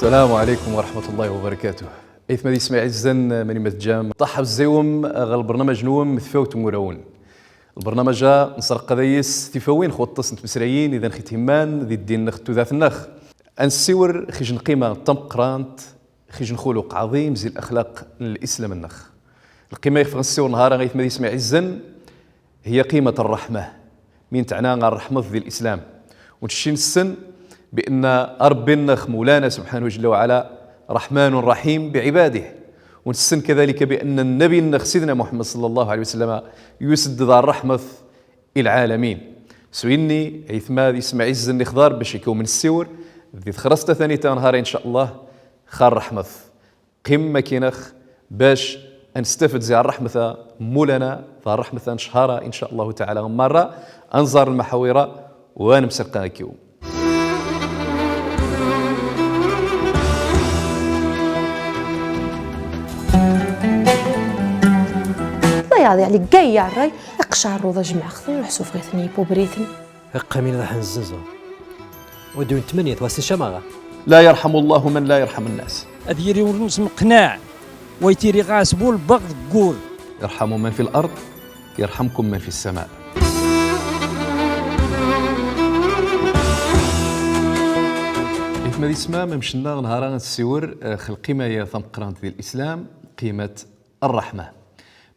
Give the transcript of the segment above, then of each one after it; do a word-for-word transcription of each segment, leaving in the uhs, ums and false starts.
السلام عليكم ورحمة الله وبركاته. Aytma d yesma iɛizzen, mani ma tejjam, ḍaḥ bezzay-wem ɣer lbernamaj-nwem Tfawt n wurawen. Lbernamaj-a nesreqqad deg-s tifawin ɣ waṭas n tmesrayin idan ɣ-itihemman di ddin-nneɣ, tudert-nneɣ. Ad nessiwel ɣef lqima tameqqrant, ɣef lxuluq ɛaḍim zi laxlaq n lislam-nneɣ. Lqima iɣef ɣa nessiwel nnhar-a, aytma d yesma iɛizzen, هي قيمة الرحمة، min teɛna ṛṛeḥma di lislam. Wen-tt-icci nessen بأن Ṛebbi-nneɣ مولانا سبحانه جل وعلا رحمن رحيم بعباده. Wen-tt-icci كذلك بأن النبي-nneɣ سيدنا محمد صلى الله عليه وسلم yus-dd d ṛṛeḥma i lɛalamin. S winni, aytma d yesma iɛizzen, ixḍa-ɣ bac ikawem nessiwel di txraṣt tatanit n nnhar-a, إن شاء الله, ɣef ṛṛeḥma. Qim makinneɣ bac ad nestafed zi ṛṛeḥma n مولانا, zi ṛṛeḥma n ccher-a, إن شاء الله تعالى, ɣer merra, ad nẓar lmaḥawir-a, wa nemselqa akk. الله يعطي عليك كاع يا الراي، اقشع الروضة جمع خصني نروح سوف غيثني بوبريثن. Iqqam-in d aḥenzenzo. Wa d-iwin tmenya, wa s-icamaɣa. لا يرحم الله من لا يرحم الناس. Ad yiri ur nesmeqnaɛ, wa itiri ɣas bu lbeɣ deg wul. ارحموا من في الأرض يرحمكم من في السماء. Aytma d yesma, ma mecna nnhar-a ad nessiwel, eh, ɣef lqima-ya tameqqrant di lislam, قيمة الرحمة.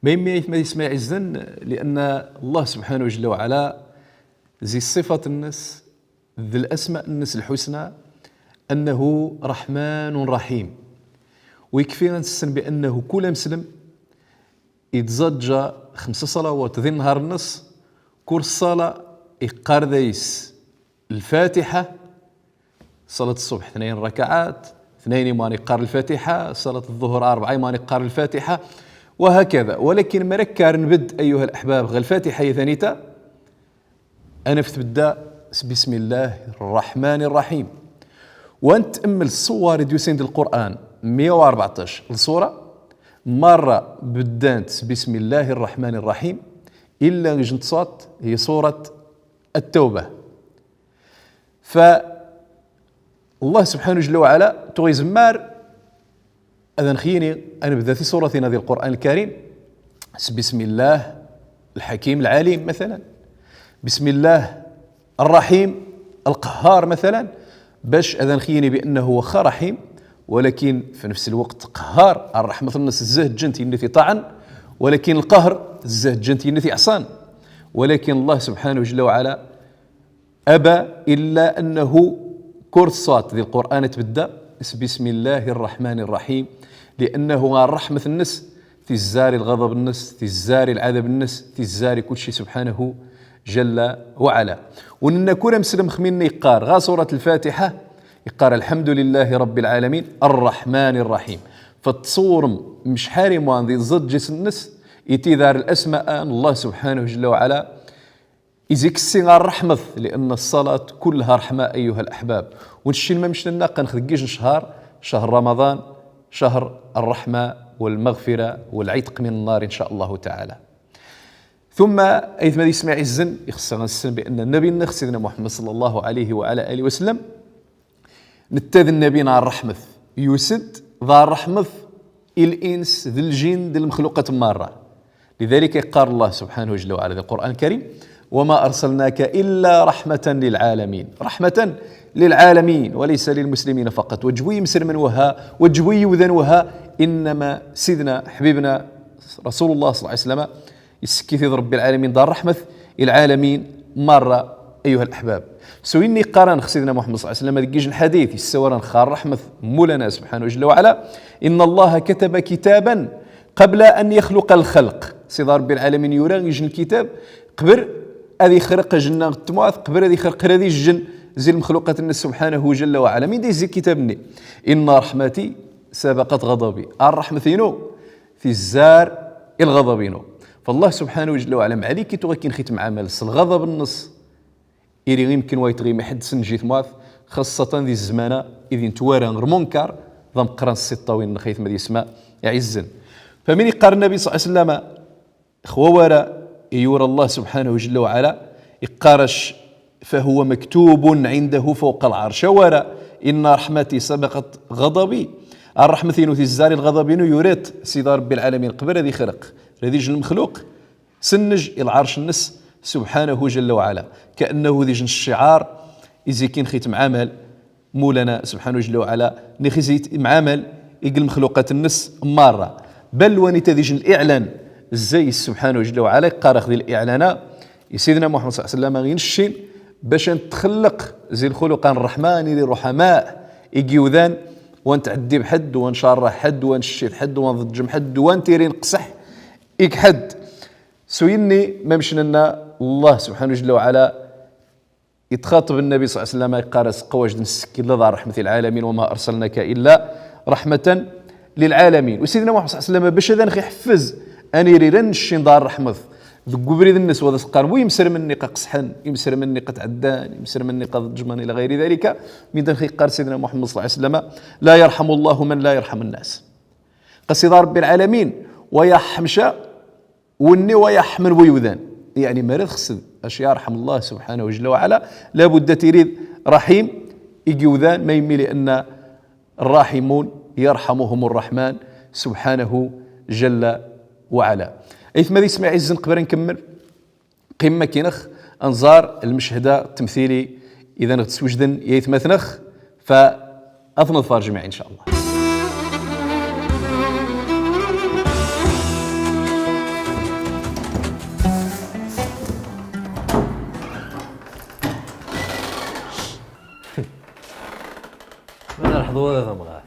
Ma yemmi, aytma d yesma iɛizzen, لأن الله سبحانه جل وعلا zi ṣṣifat-nnes, d الأسماء-nnes الحسنى, أنه رحمن رحيم. Wa ikfi ad nessen بأنه kul ameslem itẓaǧǧa xemsa ṣalawat di nnhar-nnes, kul ṣṣala iqqar deg-s lfatiḥa, ṣalat ṣṣubḥ tnin rakaɛat, tnin iman iqqar lfatiḥa, ṣalat ẓẓuhur rebɛa iman iqqar lfatiḥa, وهكذا. Walakin ma ara kkaren nbedd, أيها الأحباب, ɣer lfatiḥa-ya tanita, ad naf tbedda s بسم الله الرحمن الرحيم. Wa net'emmel ṣṣuwar i d-yusin di lqur'an, meyya u rbeɛṭac ṣṣura, merra beddant s بسم الله الرحمن الرحيم, illa ijent ṣṣut, هي سورة التوبة. Fa Allah سبحانه جل وعلا tuɣa izemmar ad aneɣ-yini ad nebda tiṣuratin-a di lqur'an lkarim s بسم الله الحكيم العليم, مثلا, بسم الله الرحيم القهار, مثلا, bac ad aneɣ-yini بأنه waxxa رحيم, walakin في نفس الوقت قهار, ṛṛeḥma-nnes zzeh ǧǧant i nit iṭaɛen, walakin lqahr zzeh ǧǧant i nit iɛṣan. Walakin Allah سبحانه جل وعلا أبى إلا أنه kul ṣṣut di lqur'an tbedda s بسم الله الرحمن الرحيم, لأنه ṛṛeḥma-nnes tizzar i lɣaḍab-nnes, tizzar i lɛadab-nnes, tizzar i kulci سبحانه جل وعلا. Wa nenna kul ameslem xminna iqqar ɣer ṣurat lfatiḥa, iqqar الحمد لله رب العالمين الرحمن الرحيم. Fa tṣewrem mecḥal iman di tẓaǧǧit-nnes itidar lasma n Allah سبحانه جل وعلا, izi kessina ṛṛeḥma, لأن الصلاة كلها رحمة أيها الأحباب. Wa ncin ma mecna aqqa neɣ deg ijjen ccher, ccher Ramaḍan, ccher ṛṛeḥma walmeɣfira walɛitq min nnar, إن شاء الله تعالى. Tumma, aytma d yesma iɛizzen, ixeṣṣa ad nessen بأن nnabi-nneɣ Sidna Muḥemmed صلى الله عليه وعلى آله وسلم, netta d nnabi n ṛṛeḥma, yus-d d ṛṛeḥma i lins d ljinn d lmexluqat merra. لذلك iqqar Allah سبحانه جل وعلا di lqur'an lkarim: وما أرسلناك إلا رحمة للعالمين. رحمة للعالمين وليس للمسلمين فقط. Wa ǧew i imselmen wah, wa ǧew i yiwdan wah, إنما سيدنا حبيبنا رسول الله صلى الله عليه وسلم, issekkit-id Ṛebbi lɛalamin d ṛṛeḥma i lɛalamin merra, أيها الأحباب. S winni iqqar-aneɣ Sidna Muḥemmed صلى الله عليه وسلم deg ijjen lḥadit, issawal-aneɣ ɣer ṛṛeḥma n Mawlana سبحانه جل وعلا: إن الله كتب كتابا قبل أن يخلق الخلق. Sidi Ṛebbi lɛalamin yura ijjen lkitab qbel ad ixleq ajjenna d tmurt, qbel ad ixleq ula d ijjen zi lmexluqat-nnes سبحانه جل وعلا. Min da izzi lkitab-nni? إن رحمتي سبقت غضبي. Ṛṛeḥma-inu tizzar i lɣaḍab-inu. Fa Allah سبحانه جل وعلا, mɛalik i tuɣa akken xi temɛamal s lɣaḍab-nnes, iri imken wa itɣimi ḥedd s-nji tmurt, xaṣṣatan di zzman-a id intwara ɣer munkar d ameqqran s tiṭṭawin-nneɣ, aytma d yesma iɛizzen. Fa min iqqar nnabi صلى الله عليه وسلم, Xwa wara i yura Allah سبحانه جل وعلا, iqqar-ac: فهو مكتوب عنده فوق العرش. Wara إن رحمتي سبقت غضبي. Ṛṛeḥmet-inu tizzar i lɣaḍab-inu, yura-t Sidi Ṛebbi lɛalamin qbel ad ixleq, ad ijj lmexluq, sennejj i lɛerc-nnes, subḥanahu jalla wa ɛala. Kaannahu d ijj n cciɛar, izi kin xi ittemɛamal Mulana subḥanahu jalla wa ɛala, nix izi ittemɛamal i lmexluqat-nnes merra. Bal wa nita d ijj n liɛlan, zzay-s subḥanahu jalla wa ɛala iqqar-ax di liɛlan-a, i Sidna Muḥemmed ṣalla Llahu ɛalayhi wa sallam, i nec-in bac a netxelleq zi lxuluqan n ṛṛeḥma, a niri ruḥama i yiwdan, wa netɛeddib ḥedd, wa ncerreḥ ḥedd, wa nceccit ḥedd, wa nḍeǧǧem ḥedd, wa netiri neqseḥ i ḥedd. S uyenni, mamec nenna, Allah subḥanahu jalla wa ɛala itxaṭeb Nnabi ṣalla Llahu ɛalayhi wa sallam, iqqar-as: Qwajed nessek illa ḍar ṛeḥmet lɛalamin, وما أرسلناك إلا رحمة للعالمين. U Sidna Muḥemmed ṣalla Llahu ɛalayhi wa sallam, bac ad aneɣ-iḥeffez a niri ra nec-in ḍar ṛeḥmet deg ubrid-nnes, wa d as-qqaren: Wi imesrem-nni qa qesḥen, imesrem-nni qa tɛeddan, imesrem-nni qa ḍeǧǧmen, ila ɣayri dalika. Min da neɣ-iqqar Sidna Muḥemmed ṣalla Llahu ɛalayhi wa sallam: لا يرحم الله من لا يرحم الناس. Qa Sidi Ṛebbi lɛalamin wa iṛḥem ca, wenni wa iṛḥem wiwdan. Yeɛni, mara txessed acu iṛḥem Allah subḥanahu jalla wa ɛala, labudda ad tirid raḥim i yiwdan, mayemmi, لأن الراحمون يرحمهم الرحمن سبحانه جل وعلا. Aytma d yessetma iɛizzen, qbel a nkemmel, qim makinnex, a nẓar lmechhed-a ttemthili, idan ɣ-tt-swejden yaytmatnex, fa ad t-neḍfer jmiɛ, in ca Allah. Mala lḥeḍur a tamɣart.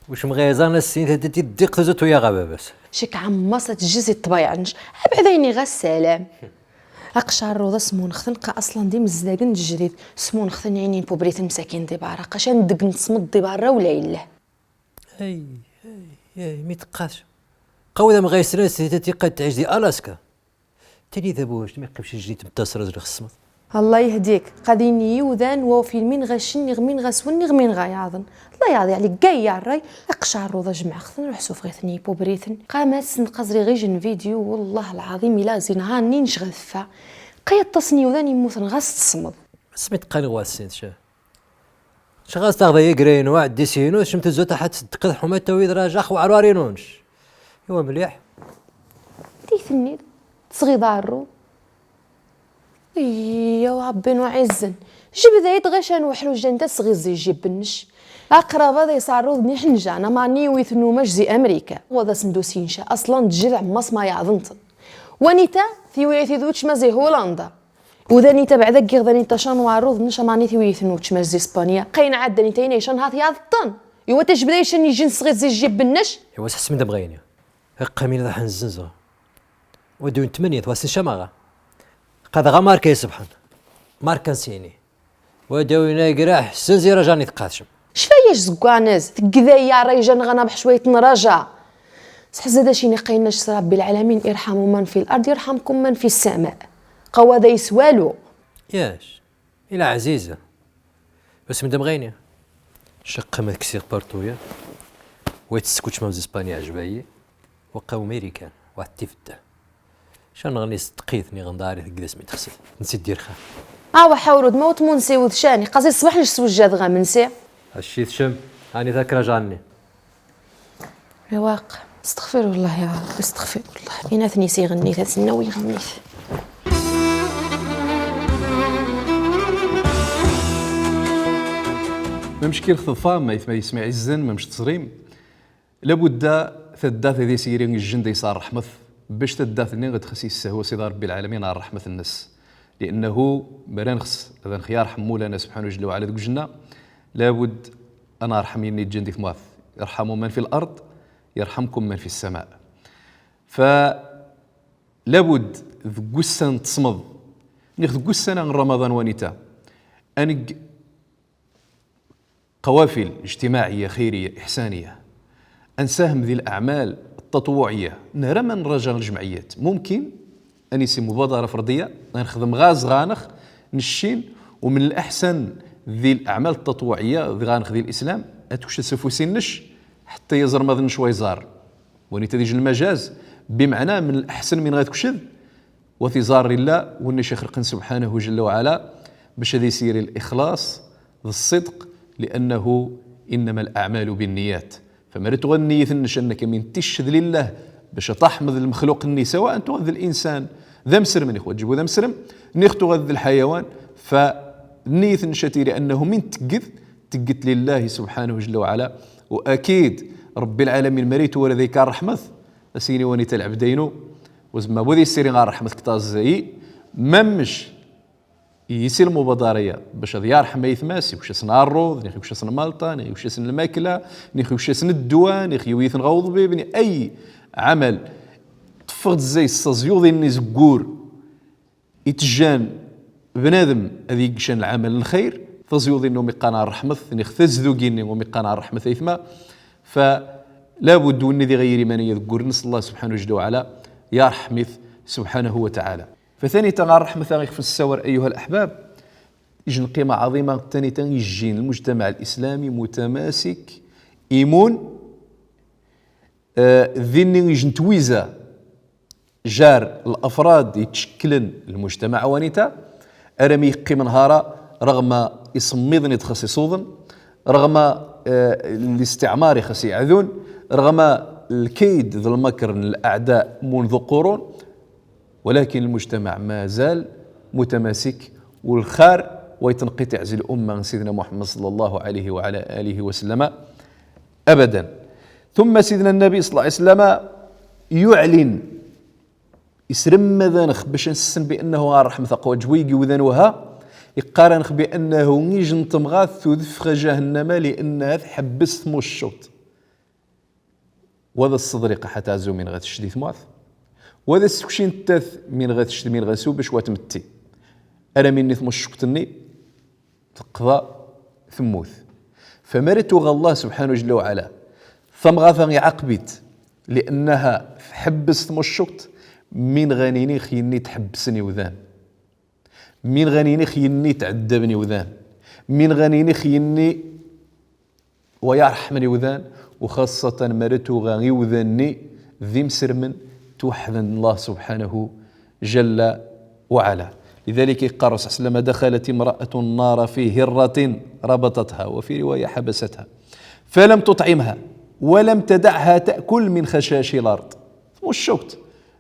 Wacemɣ iẓan a ssin, tadda tiddiqt tazut uyaɣ a baba-s. Cek ɛemmaṣ a tejji zi ṭṭbayeɛ-nnes. Abɛed a ini ɣas salam. Aqcar ruḍa smunxten qa aṣlan d imezdagen d jdid. Smunxten a ini pubriten msakin di berra. Qa ca ndeg neṣmeḍ di berra wala illah. Ay, ay, ay, mi teqqac. Qa wid amɣa yesran s tadda tiqat tɛic di Alaska. Tili da buc, mi qimc jnit mtasra zli xsmḍ. Allah yehdik, qa d ini yiwdan wa filmin ɣa cen, niɣ min ɣa swen, niɣ min ɣa yaḍen. Allah yaḍi ɛlik, gay ya ṛṛay, aqcar ruḍa jemɛeɣ-ten, ruḥ sufeɣ-iten i pubriten. Qa ma tsen qa zriɣ ijj n vidéo, wallah lɛaḍim, ila zi nhaṛ-nni nec ɣa teffa. Qa yaṭṭas n yiwdan immuten ɣas teṣmeḍ. Smi tqan ɣ wass-in, ca. Cɣas taɣda yegrayen wa ɛeddi s-inu, cem tezut aḥat s-dqid ḥuma tawid rajax wa ɛrwar-inu nec. Iwa mliḥ. Di tennid, tesɣiḍ aɛerru. Iyya, wa Ṛebbi n uɛizzen. Jbed-ayi-d ɣica n weḥruj anda tesɣiḍ zi jjib-nnec. Aqrab-a da yesɛerruḍ n iḥenjan, amarni iwit-n umac zi Amrika. Wa da sen-d-usin ca, aṣlan d jid ɛemmaṣ ma yaḍen-ten. Wa nita, tiwi-ayi-t-id učma zi Hulanda. U da nita bɛda giɣ da nita can waɛerruḍ-nnec amarni tiwi-ayi-t-id učma zi Spanya. Qa inɛad da nita ina ican hat yaḍ-ten. Iwa tajbed-ayi ca n ijin tesɣiḍ zi jjib-nnec. Iwa s ḥesm da mɣayni. Iqqa min da ḥenzen zɣ. Wa dun tmanyat wa sen-camaɣ. Qa dɣa marka isebḥen. Marka n sini. Wa dawin a igraḥ, senzi raja n itqadcem. Cfa-yac zeg wanez, tegda-yi a rayja neɣ anabeḥ cwayt n raja. Sḥezz ad acini qa inna-c s Rabbi lɛalamin: ارحموا من في الأرض يرحمكم من في السماء. Qa wa da iswalu. Yac, ila ɛziza. Bas mdam ɣayni. Caqqa ma ksiɣ partuya. Wa itessek učma zi Spanya ɛejb-ayi. Wa qa Umirikan, wa tifda. Can ɣni s tqit ni ɣndari tgdes mi txsed. Nsi dir xa. Awa ḥawrud, ma utmun si wud cani, qazi ṣṣbaḥ nec swejjad ɣa mensi. Acci tcem, ani takra janni. Rewaq, استغفر الله يا رب، استغفر الله. Inatni s iɣnit, ad s-nawi iɣnit. Mamec kif teḍfam, aytma d yessetma iɛizzen, mamec teẓrim. Labudda taddat ad is-yiri ijjen da isɛa ṛṛeḥmet, bac taddat-nni ad txas issehwa Sidi Ṛebbi lɛalamin ar ṛṛeḥmet-nnes. Li'annahu, mara nxes ad nx-yarḥem Mulana subḥanahu jalla wa ɛala deg lǧenna, labudd ad narḥem inna ijjen di tmurt. ارحموا من في الأرض يرحمكم من في السماء. Fa labudd deg wussan n ttesmeḍ, niɣ deg wussan-a n Ramaḍan wa nita, ad neg قوافل اجتماعية خيرية إحسانية. أنساهم ذي الأعمال التطوعية. نرى من رجع الجمعيات. ممكن أن يصير مبادرة فردية، نخدم غاز غانخ نشين، ومن الأحسن ذي الأعمال التطوعية غانخ ذي الإسلام، أتوش سفوسين نش، حتى يزر ما ظنش ويزار. وني تديج المجاز، بمعنى من الأحسن من غير كشذ، وثي زار الله، وإني شيخ رقن سبحانه جل وعلا، باش هذه يسير الإخلاص، d ṣṣidq, لأنه إنما الأعمال بالنيات. Fa mara tuɣa nniyyat-nnek annaka min ticced lillah bac ad taḥmeḍ lmexluq-nni, سواء tuɣa d linsan d amesrem, nix wa tejbu d amesrem, nix tuɣa d lḥayawan, fa nniyyat-nnek a tili annahu min tegged, tegged lillahi subḥanahu jalla wa ɛala. U akid Ṛebbi lɛalamin mara itwala dayk a ṛṛeḥmet, a s-ini wanita lɛebd-inu, wa zemma bu di siri a ṛṛeḥmet ktaẓ zayi, mamec isi lmubaḍara-ya bac ad yarḥem aytma-s, iwec-asen aṛṛuḍ, nix iwec-asen lmalṭa, nix iwec-asen lmakla, nix iwec-asen ddwa, nix iwwi-ten ɣer uḍbib, nix ay ɛamal. Ṭṭfeɣ-d zay s taẓyuḍi-nni zeggur itejjan bnadem ad igg can lɛamal n lxayr, taẓyuḍi-nni umi qqaren ṛṛeḥmet, nix tazdugi-nni umi qqaren ṛṛeḥmet aytma. Fa labud winni di ɣayri mani ad gguren s Allah subḥanahu jalla wa ɛala, yarḥem-it subḥanahu wa taɛala. Fa tanita ɣer ṛṛeḥmet-a ixef nessawar, أيها الأحباب, ijjen qima ɛaḍima, tanita ijjin lmujtamaɛ lislami mutamasik, imun, eh, dinni ijjen twiza jar lafrad itcekklen lmujtamaɛ wanita, armi iqqim nhara, rɣma iṣemmiḍen i d-xas iṣuḍen, rɣma, eh, listiɛmar i xas iɛdun, rɣma lkayd d lmakr n laɛda mundu qurun, ولكن المجتمع ما زال متماسك، والخار ويتنقطع زي الأمة عن سيدنا محمد صلى الله عليه وعلى آله وسلم أبدا. ثم سيدنا النبي صلى الله عليه وسلم يعلن، isremmad-anex bac ad nssen بأنه ɣer ṛṛeḥmet aqwa jwi iwdan waha, iqqar-anex بأنه ijjen tamɣart tudef ɣer jahannama لأنها tḥebbes tmuccukt. Wa d ṣṣedriqa ḥa tazzu min ɣa tecc di tmurt, wa d ṣṣekci n ttat min ɣa tecc, min ɣa tsubb bac wa tmetti. Armi nni tmuccukt-nni teqḍa temmut. Fa mara tuɣa Allah subḥanahu jalla wa ɛala tamɣart-a iɛaqeb-itt لأنها tḥebbes tmuccukt, min ɣa nini x yenni tḥebbsen iwdan. Min ɣa nini x yenni tɛeddaben iwdan. Min ɣa nini x yenni wa yarḥmen iwdan, u xaṣṣatan mara tuɣa iwdan-nni d imesrmen, twaḥḥden Allah subḥanahu jalla wa ɛala. لذلك قال الرسول صلى الله عليه وسلم: دخلت امرأة النار في هرة ربطتها، وفي رواية حبستها، فلم تطعمها، ولم تدعها تأكل من خشاش الأرض. Tmuccukt.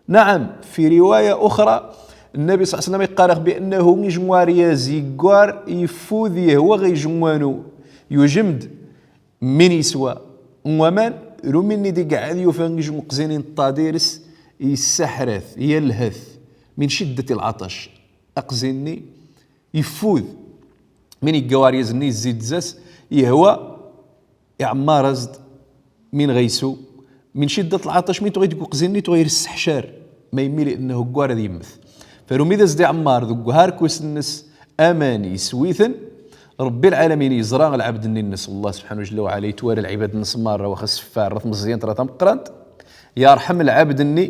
نعم، في رواية أخرى، النبي صلى الله عليه وسلم iqqar-aɣ بأنه ijjen waryaz iggwar iffud ihwa ɣer ijenwan-u, yujjem-d min iswa n waman, rumi nni di gad yufa ijjen uqzin-nni iṭṭa diri-s, issaḥrat, yalhat, من شدة العطش. Aqzin-nni iffud. Min igga waryaz-nni, izzid zas, ihwa, iɛemmar-as-d min ɣa isu, من شدة العطش, min tuɣa ideg uqzin-nni tuɣa iresseḥcar, ma immi لأنه iggwar ad immet. Fa rumi d as-d-iɛemmar deg uharkus-nnes aman iswi-ten, Ṛebbi lɛalamin iẓra lɛebd-nni-ines, Allah subḥanahu jalla wa ɛala itwala lɛibad-ines merra, wa xas seffar, ra tmeẓẓyant, ra tameqqrant, yarḥem lɛebd-nni,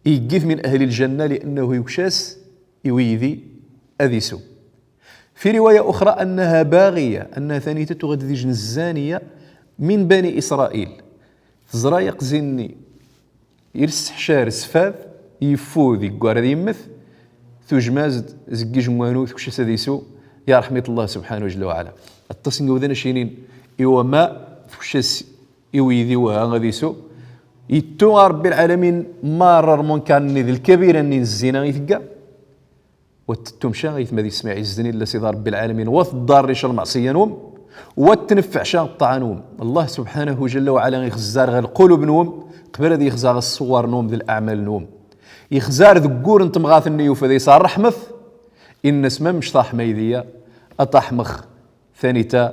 igg-it من أهل الجنة لأنه iwec-as i wiydi ad isu. في رواية أخرى أنها باغية، أنها tanita tuɣa-d d ijjen zzaniya من بني إسرائيل. Teẓra aqzin-nni iresseḥcar, isfad, iffud, iggwar ad immet, tujjem-as-d zeg ijenwan-u, twec-as ad isu, yarḥem-it Allah subḥanahu jalla wa ɛala. Aṭas n iwdan a c-inin, iwa ma twec-as i wiydi waha ad isu, ittu Ṛebbi lɛalamin merra lmunkar-nni d lkabira-nni n zzina i tegga, wa tettu mca, aytma d yesma iɛizzen illa Sidi Ṛebbi lɛalamin, wa tḍarr ic lmeɛṣiya-nwem, wa tneffeɛ ic ṭṭaɛa-nwem. Allah subḥanahu jalla wa ɛala ixezzar ɣer lqulub-nwem, qbel ad ixza ɣer ṣṣwar-nwem d laɛmal-nwem. Ixzar deg wur n temɣart-nni yufa deg-s ṛṛeḥmet, inna-s: ma mc taḥma i diya, a taḥmex tanita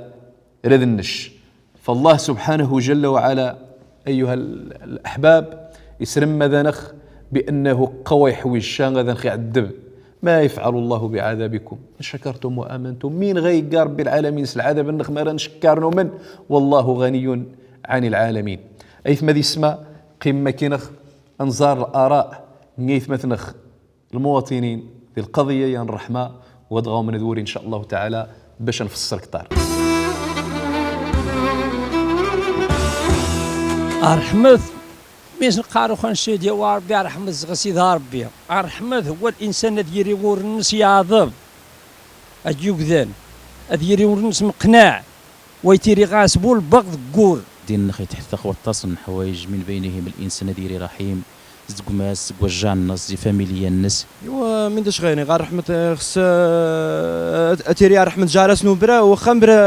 rad nnec. Fa Allah subḥanahu jalla wa ɛala, أيها الأحباب, isremmad-anex بأنه qwa iḥwic ca ad anex iɛeddeb. ما يفعل الله بعذابكم إن شكرتم وآمنتم. Min ɣa igga Ṛebbi lɛalamin s lɛadab-nnex mara ncekkar numen? والله غني عن العالمين. Aytma d yesma, qim maki-nex, a nẓar laraɛ n aytma-tnex lmuwaṭinin di lqaḍiya-ya n ṛṛeḥma, wa dɣa ɣumn ad wuri, in ca Llah taɛala, bac a nfeṣṣel ktar. Ṛṛeḥmet, mi s-neqqar uxxan Sidi wa Ṛebbi, ṛṛeḥmet ɣas Sidi Ṛebbi. Ṛṛeḥmet, wa linsan ad yiri wur-nnes yaḍeb. Ad yugdan. Ad yiri ur nesmeqnaɛ, wa itiri ɣas bu lbeɣḍ ggul. Din-nnex itḥettaq waṭṭas n lḥwayeǧ, min baynihim l-insan ad yiri raḥim, zeg gma-s, zeg wajjaɛ-nnes, zi familya-nnes. Iwa, min da cɣayni, ɣa rreḥmet, eh, xs, eh, ad, ad tiri rreḥmet jar-as n ubra, u axxam bra,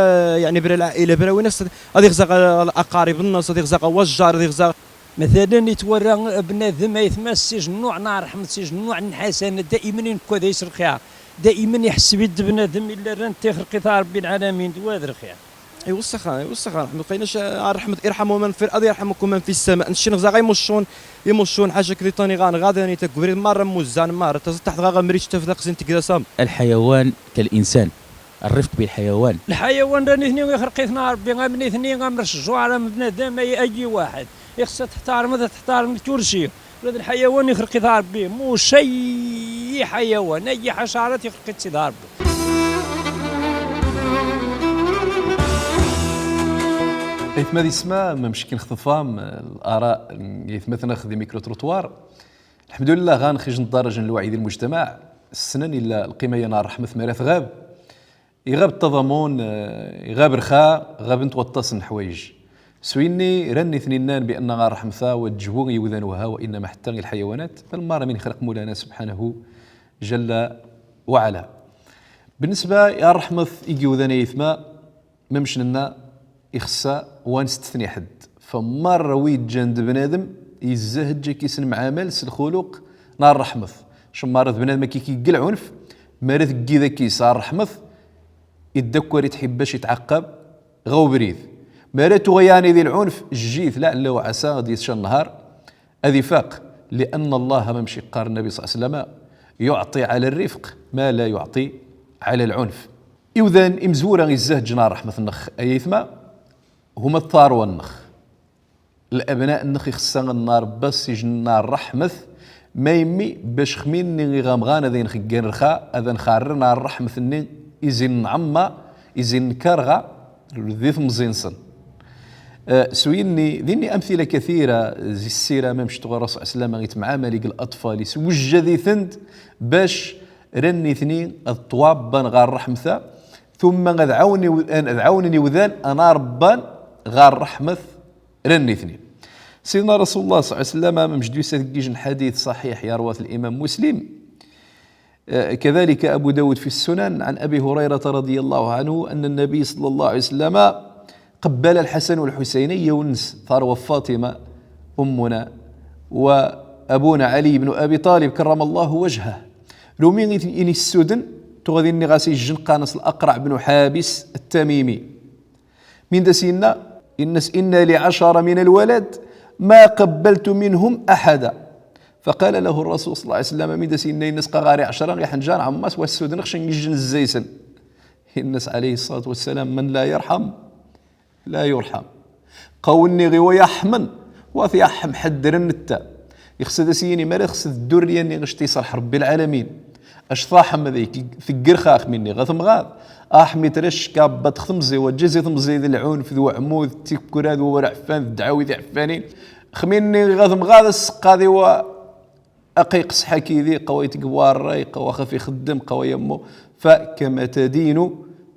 yeɛni bra lɛaila, bra win-as, ad iɣza ɣ-, ɣ-, aqarib-nnes, ad iɣza ɣ-, wajjar, ad iɣza Matalan, itwarra bnadem aytma s ijennuɛ n rreḥmet, s ijennuɛ n lḥasanat, daiman inekkad ayyes lxir, daiman iḥesseb-id bnadem illa rran-t ixleq-it Ṛebbi lɛalamin, d wa d lxir. Iwessax, iwessax, rreḥmet, qaynac, rreḥmet, irḥamu man fi l-ard yarḥamukum man fi ssama. Nec-in ɣza ɣa imuccun, imuccun, ḥaca kdi ṭṭan iɣan, ɣadan itak ubrid marra muzzan, marra, taẓ taḥt ɣa ɣa mric tafda xzin tgdasam. الحيوان كالإنسان. الرفق بالحيوان. Lḥayawan, ra nitni ixleq-iten Ṛebbi, am nitni, am ccjuṛ, am bnadem, ay, ay waḥed. Ixṣṣa ad teḥtarmeḍ, ad teḥtarmeḍ kulci. Ula d lḥayawan ixleq-it Ṛebbi, muc ay ḥayawan, ay ḥacaṛat ixleq-it Sidi Ṛebbi. Aytma d yessma, mamec akken xtefam, l'ara n yaytmaten-nnex di micro-trottoir. Lḥemdulillah, ɣa nnex ijjen ḍarreǧ n lwaɛi di lmujtamaɛ, ssnen illa lqima-ya n rreḥmet mara tɣab. Iɣab ttaḍamun, eh, iɣab rxa, ɣabent waṭṭas n lḥwayeǧ. S winni, ran nitni nnan bi anna rreḥmet-a wa tejbu i iwdan wahha, wa innama ḥetta i lḥayawanat, bal marra min ixleq Mawlana subḥanahu jalla wa ɛala. Binnesba i rreḥmet i iwdan ay aytma, mamec nenna, ixṣṣa wa nestethni ḥedd. Fa marra wi iǧǧan d bnadem, izzahedǧ ak-isn mɛamal s lxuluq n rreḥmet. Cemma marra d bnadem ak-ikk igg lɛunf, mara teggid ak-is rreḥmet, iddakkar itḥib bac itɛaqqab ɣa ubrid. Mara tuɣ yaɛni di lɛunf, jjit, laɛella wa ɛasa ad yetca nnhar, ad ifaq, li'anna Llah, mamec iqqar Nnabi ṣalla Llahu ɛalayhi wa sallam, يعطي على الرفق ما لا يعطي على العنف. Iwdan imezwura izzahedǧen rreḥmet-nnex ay aytma, huma ṭṭarwa-nnex. Labna-nnex ixṣṣa ad nṛebba s ijen n rreḥmet, ma immi bac xminni iɣamɣan ad inxeggan rxa, ad nxarren rreḥmet-nni izin nɛemma, izin nkarɣa, di temẓi-nsen. Eh, s winni, dinni amthila kathira zi ssira, mamec tuɣ Rrasul ṣalla Llahu ɛalayhi wa sallam itmɛamal ig laṭfal-is, iwejjad-iten-d bac ran nitni ad ttwaṛebban ɣa rreḥmet-a, tumma ad ɛawnen iw-, ad ɛawnen iwdan ad nṛebban ɣa rreḥmet ran nitni. Sidna Rasul Llah ṣalla Llahu ɛalayhi wa sallam, mamec d-yusa deg ijjen ḥadit ṣaḥiḥ yarwa-t Limam Muslim, كذلك أبو داود في السنن عن أبي هريرة رضي الله عنه أن النبي صلى الله عليه وسلم قبل الحسن والحسين، yiwen-ns tarwa Faṭima, أمنا، وأبونا علي بن أبي طالب كرم الله وجهه. Rumi in issuden, tuɣa dinni ɣas ijjen qqaren-as Laqraɛ bnu Ḥabis Ṭṭamimi. Min da s-inna, inna-s: إن لي عشرة من الولد ما قبلت منهم أحدا. فقال له الرسول صلى الله عليه وسلم، min da s-inna, inna-s qa ɣari ɛecra iḥenǧan ɛemmas wa ssudneɣ, cen ijjen zzaysn. Inna-s عليه الصلاة والسلام: من لا يرحم لا يرحم. Qa winni ɣiwa yaḥmen, wa t-yaḥm ḥedd ren netta. Ixṣṣa da s-yini mara ixṣṣa d ddurriya-nni ɣic t-iṣreḥ Ṛebbi lɛalamin. Ac taḥm ad ik-, teggerx ax minni ɣa temɣad. Ax mi trec kabbat temẓi, wa ǧizi temẓi d lɛunf, d weɛmud, d tikkura, d wawal ɛeffan, d ddɛawit ɛeffanin. Ax minni ɣa temɣad, as-seqqad iwa aqqa iqseḥ akid-i, qa wa iteg wa ṛṛay, qa wa xef ixeddem, qa wa yammu. فكما تدين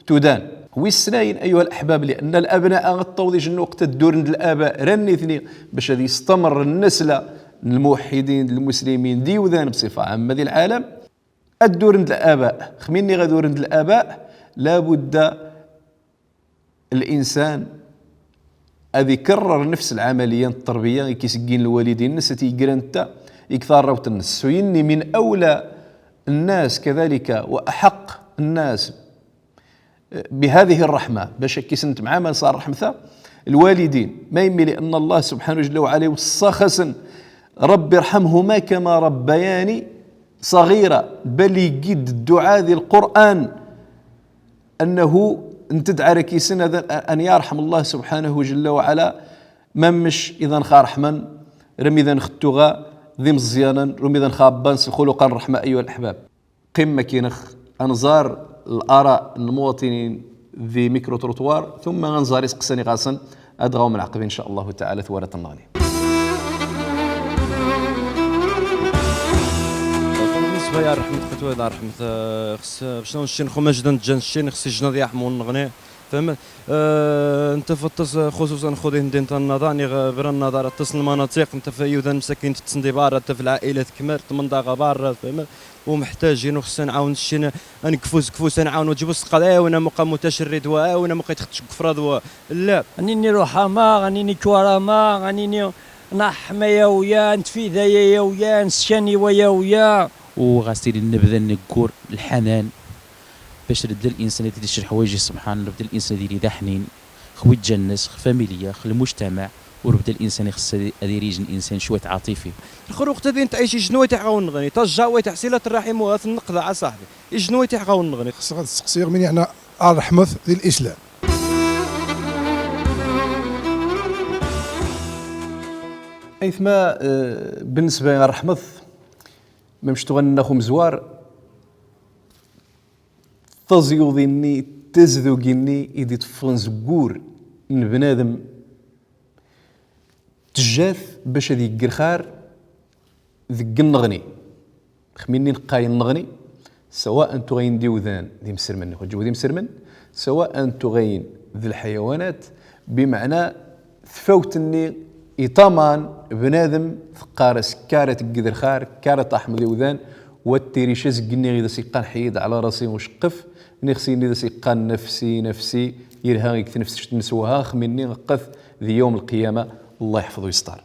تدان. Wis snayen, أيها الأحباب، لأن الأبناء ɣa ṭṭawḍ ijjen lweqt ad dduren d laba ran nitni bac ad yestamr nnasla n lmuwaḥḥidin, d lmuslimin, d iwdan bṣifa ɛamma di lɛalam. Ad dduren d laba, ax minni ɣa duren d laba, la budda الإنسان ad ikerrer nefs lɛamaliya n ttṛebbiya i k-isggin lwalidin-nnes, ad t-igr netta i tarrawt-nnes. S winni من أولى الناس كذلك وأحق الناس بهذه الرحمة, bac ak-isn tmɛamal s rreḥmet-a, lwalidin. Ma immi? لأن الله سبحانه جل وعلا iwṣṣa-asen: رب ارحمهما كما ربياني صغيرا. Bal igg-dd dduɛa di Lqur'an, أنه ntedɛa ar ak-isn ad, أن يرحم الله سبحانه جل وعلا, mamec iḍan xa rḥmen, rumi iḍan xa ttuɣa d imeẓẓyanen, rumi iḍan xa ṛebban s lxuluq n ṛṛeḥma, أيها الأحباب. Qim akkin-nnex, ad nẓar l'ara n lmuwaṭinin di micro-trottoir, tumma ad nẓar iseqsan iɣaṣen, ad ɣawem lɛaqeb, إن شاء الله تعالى, twaraḍt-nneɣni. يا رحمة ختوي، يا رحمة، آه، خص، باش نشين خو مجدا جان شين، خص يجنض يحمون نغني. فهمت؟ آه، انت فطس خصوصا خو دي هندي انت النظر، ني غ-، برا النظر، اتصل المناطق، انت في يوذان مساكين تتسندي بارا، انت في العائلات كمال، تمنضا غا بارا، فهمت؟ ومحتاجين وخصنا نعاون الشين، نقفوز قفوز نعاون وجبوا السقا، ايوا انا مقام متشرد، ايوا انا مقيت ختش قفرض، لا. غنيني رحمة، غنيني كرامة، غنيني نحمة يا ويا، نتفيدة يا ويا، نسكاني ويا ويا. وغاسيلي نبدا نقور الحنان باش ربدا الإنسان يدير شي حوايج سبحان الله، ربدا الإنسان يدير ذا حنين، خ ويت جا الناس، خ فاميليا، خ المجتمع، وربدا الإنسان يخص هذه ريجن الإنسان شوية عاطفي. الخروق تدين تعيش جنوي تاع غاون نغني، تجا وي تاع صلة الرحم وغاث النقضة، ع صاحبي. جنوي تاع غاون نغني. خصك تسقسي من يعني الرحمة ذي الإسلام. أيثما، آه، بالنسبة للرحمة، ما مشتو غنخو مزوار، تزيوضيني، تزدوقيني، إدي تفرن زقور، نبنادم، تجاث باش هذه يقرخار ذق النغني. خميني نقاي النغني، سواء انتو غين ديوذان دي مسرمن، خجو دي مسرمن، سواء انتو غين ذي الحيوانات، بمعنى ثفوتني إطامان بنادم ثقارة سكارة تقدر خار، كارة أحمد يوذان، والتيريشة زقني غير سيقان حيد على راسي وشقف، نغسيني ذا سيقان نفسي، نفسي، يرها غيك نفس نسوها، خميني غقث ذي يوم القيامة، الله يحفظه ويستر.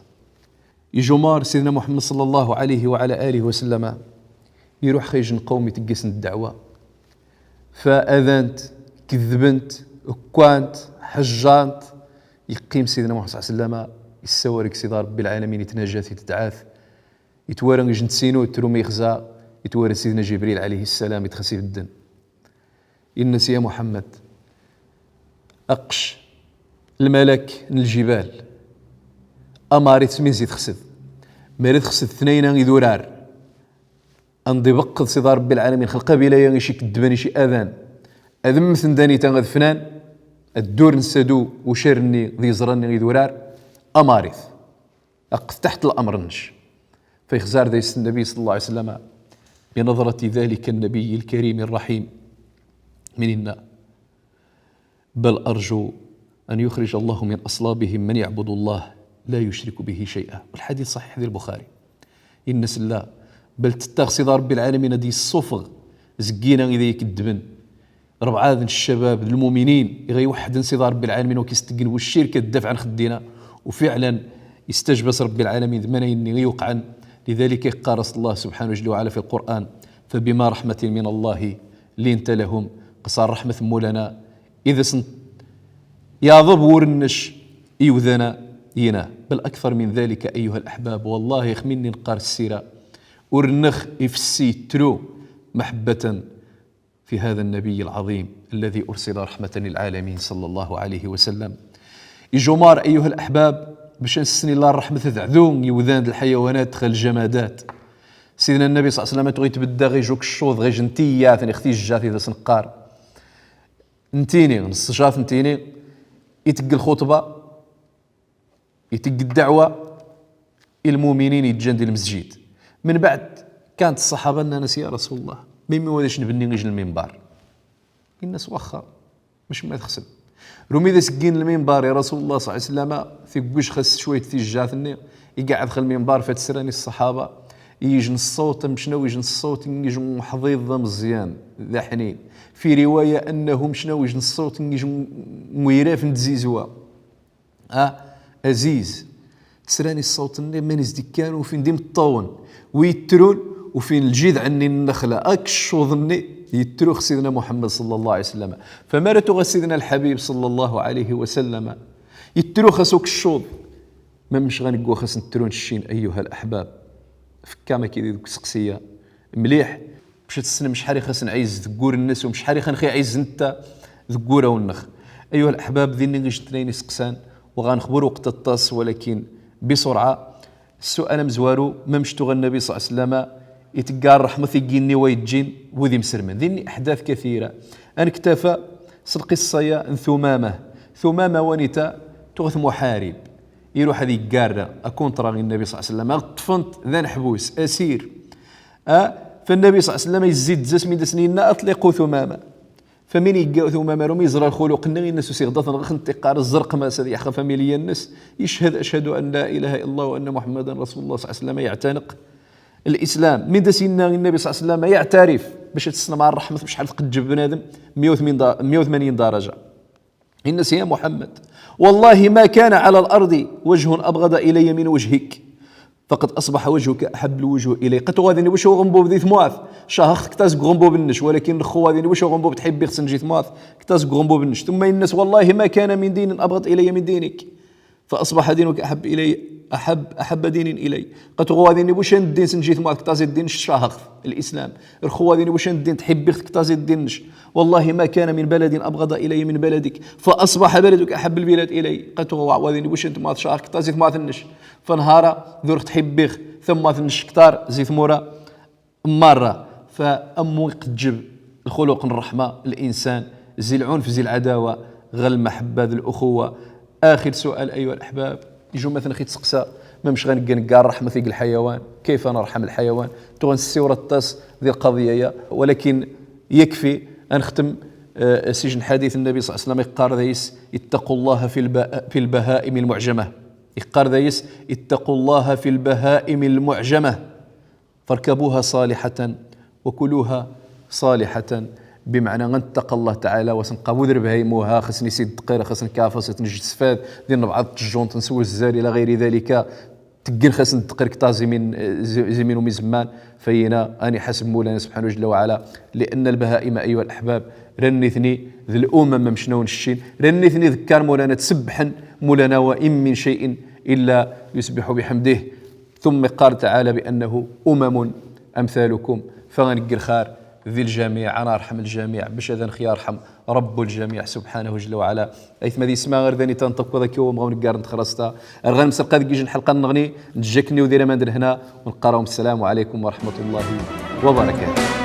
يجو مار سيدنا محمد صلى الله عليه وعلى آله وسلم، يروح خيجن قومي تقسن الدعوة. فأذنت، كذبنت، أكوانت، حجانت، يقيم سيدنا محمد صلى الله عليه وسلم، يسورك سيدي ربي العالمين، يتناجى في تدعاث، يتوارى يجن تسينو، ترومي يخزى، يتوارى سيدنا جبريل عليه السلام، يتخسي في الدن. إنس يا محمد، أقش الملك الجبال. أماري تسمين زيد خسد. ماري تخسد ثنين إذ ورار. أندي بقض سيدي ربي العالمين، خلق بلا يغيشي كدبان شي أذان. أذم ثنداني تنغذ فنان، الدور نسدو وشرني ذي زرني إذ ورار. أماريث. أقف تحت الأمر النش. فيخزار دايس النبي صلى الله عليه وسلم بنظرة ذلك النبي الكريم الرحيم. من إنا بل أرجو أن يخرج الله من أصلابهم من يعبد الله لا يشرك به شيئا. والحديث صحيح ذي البخاري. إن سلا بل تتاغ سيدي ربي العالمين هذه الصفغ زقينا إذا يكدبن. ربعة ذن الشباب المؤمنين يغي وحدن سيدي ربي العالمين وكيستقن والشرك الدفع عن خدينا. وفعلا يستجبس ربي العالمين ذمنا إني يوقعن. لذلك قال رسول الله سبحانه جل وعلا في القرآن: فبما رحمة من الله لنت لهم. قصار رحمة مولانا إذا سنت يا ضب ورنش يوذنا ينا. بل أكثر من ذلك أيها الأحباب، والله يخمني نقار السيرة ورنخ يفسي ترو محبة في هذا النبي العظيم الذي أرسل رحمة للعالمين صلى الله عليه وسلم. إجمار أيها الأحباب، باش نسني الله الرحمة ذعذون يوذان الحيوانات خل الجمادات. سيدنا النبي صلى الله عليه وسلم تغيت بدا غيجوك الشوط، غيج نتيات، نختي الجات إذا سنقار. نتيني، نص جات نتيني، يتق الخطبة، يتق الدعوة، المؤمنين يتجند المسجد. من بعد كانت الصحابة أن ناس: "يا رسول الله، ميمي وليش نبني غيج المنبر؟" الناس: "واخا، مش ما تخسب." رومي ذا سكين المنبر: "يا رسول الله صلى الله عليه وسلم، في قوش خس شوية تيجاتني." يقعد خل المنبر فتسراني الصحابة. يجن الصوت، مشنو يجن الصوت، يجن محضيض ذا مزيان، ذا حنين. في رواية أنه مشنو يجن الصوت، يجن ميراف نتزيزوا. آه، أزيز. تسراني الصوت الني من ازدكان وفين ديم الطاون. ويترون وفين الجذع الني النخلة. أك الشوض الني يتروخ سيدنا محمد صلى الله عليه وسلم. فما رتوغ سيدنا الحبيب صلى الله عليه وسلم يتروخ سوك الشوض. ما مش غنقو خاص نترون الشين أيها الأحباب. فكا ما كيدي دوك سقسية مليح. باش تسنم شحال يخص نعيز ذكور الناس ومشحال يخنخي عيز نتا ذكورة ونخ. أيها الأحباب، ذي نيجي تنين سقسان وغنخبر وقت الطاس، ولكن بسرعة. السؤال مزوارو: ما مشتو النبي صلى الله عليه وسلم يتقال رحمة يجيني ويجين وذي مسرمن؟ ذي أحداث كثيرة. أنا اكتفى سلقصة يا ثمامة. ثمامة ونتا تغث محارب. يروح هذه قارة، أكون تراغي النبي صلى الله عليه وسلم، غطفنت ذا نحبوس، أسير. أ، فالنبي صلى الله عليه وسلم يزيد زاس من دسنينا: "أطلقوا ثمامة". فمن يجا ثمامة رومي يزرى الخلوق النغي الناس وسيغدا تنغخ انتقار الزرق ما سد يحخى فاميليا الناس يشهد: "أشهد أن لا إله إلا الله وأن محمدا رسول الله" صلى الله عليه وسلم، يعتنق الإسلام. من دسينا النبي صلى الله عليه وسلم يعترف باش تسلم على الرحمة، باش حال تقد جب بنادم مية وثمانين دا-، مية وثمانين درجة. إنس يا محمد، والله ما كان على الأرض وجه أبغض إلي من وجهك، فقد أصبح وجهك أحب الوجوه إلي. قتو غادي نبوش غنبوب ذي ثمواث، شاهخت كتاز غنبوب النش، ولكن خو غادي نبوش غنبوب تحبي خصن جي ثمواث، كتاز غنبوب النش. ثم إنس، والله ما كان من دين أبغض إلي من دينك، فأصبح دينك أحب إلي، أحب، أحب دين إلي. قتو غادي نبوش الدين سنجي ثمواث كتاز الدين شاهخت الإسلام. الخو غادي نبوش الدين تحبي كتاز الدين نش. والله ما كان من بلد أبغض إلي من بلدك، فأصبح بلدك أحب البلاد إلي. قتو غادي نبوش انت ما تشاهخ كتاز ثمواث النش. فنهار ذور تحبيخ ثمواث النش كتار زي ثمورة مرة. فأمو يقجب الخلق الرحمة الإنسان، زي العنف، زي العداوة، غير المحبة، ذي الأخوة. آخر سؤال أيها الأحباب، يجو مثلًا خيت سقسا، ما مش غنقى نقار رحمة ذيك الحيوان، كيف نرحم الحيوان؟ تو غنسيو رطاس ذي القضية يا، ولكن يكفي أن نختم، آه، سجن حديث النبي صلى الله عليه وسلم يقار ذيس: "اتقوا الله في الب-، في البهائم المعجمة". يقار ذيس: "اتقوا الله في البهائم المعجمة". فاركبوها صالحة وكلوها صالحة، بمعنى غنتقى الله تعالى وسنقابو ذر بهايموها، خصني سيد دقير، خصني كافة، ستنجد سفاد، دين بعض الجونط، نسوي الزار إلى غير ذلك. تقن خصن دقير كتازي من زي-، زي من ومي زمان، فينا أني حسب مولانا سبحانه جل وعلا، لأن البهائم أيها الأحباب، رنثني ذي الأمم ممشنون الشين، رنثني ذكار مولانا تسبحن مولانا، وإن من شيء إلا يسبح بحمده. ثم قال تعالى بأنه أمم أمثالكم، فغنقر خار ذي الجميع، أنا أرحم الجميع، باش أذن خيار رحم رب الجميع سبحانه جل وعلا. أيث ما ذي سما غير ذاني تنطق وذاك يوم غون قارن تخرستا. أرغن مسرقة ذي جيجن حلقة نغني، نجكني وذي رمان هنا، ونقراهم السلام عليكم ورحمة الله وبركاته.